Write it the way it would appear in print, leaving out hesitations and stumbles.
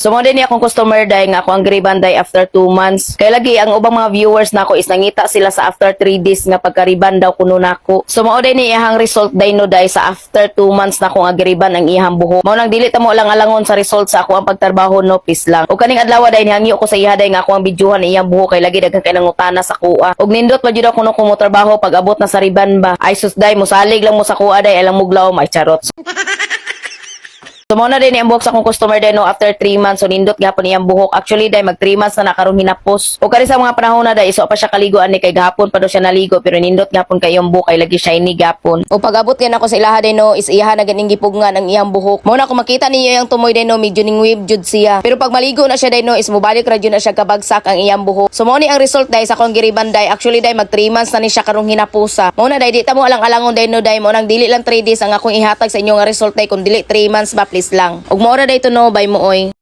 So mao din ni akong customer day nga ako ang gi-rebond day after 2 months. Kay lagi ang ubang mga viewers nako is nangita sila sa after 3 days nga pagka-rebond daw kuno nako. So mao din ni iyang result day no day sa after 2 months na akong gi-rebond ang iyang buhok. Mao nang dili ta mo lang alangon sa result sa ako ang pagtrabaho no, please lang. Ug kaning adlaw day nihangyo ko sa iya day nga ako ang videohan iyang buhok kay lagi daghan kay nangutana sa kuha. Ug nindot pa jud ako no kumo trabaho pag abot na sa rebond ba. Ay sus day, musalig lang mo sa kuha day alang muglaw may charot. So mao na din ang buhok sa akong customer din no after 3 months. So nindot gapon iyang buhok. Actually day mag 3 months na nakaron hinapos. O kani sa mga panahon na day iso pa siya kaliguan ni kay gahapon pa daw siya naligo pero nindot gapon kay iyang buhok kay lagi shiny gapon. O pag-abot yan ako sa ilaha day no is iyaha na ganing gipugngan ang iyang buhok. Mao na kung makita ninyo yung tumoy day no, medyo ning wave jud siya. Pero pag maligo na siya day no is mobalik ra jud na siya kabagsak ang iyang buhok. So mao ni ang result day sa akong gi-rebond day. Actually day mag 3 months na ni siya karong hinapusa. Mao na day di ta mo alang-alangon day no day, mao nang dili lang 3 days ang akong ihatag sa inyo nga result day kun dili 3 months ba, please lang. Ug mao ra day to no, bye mo oy.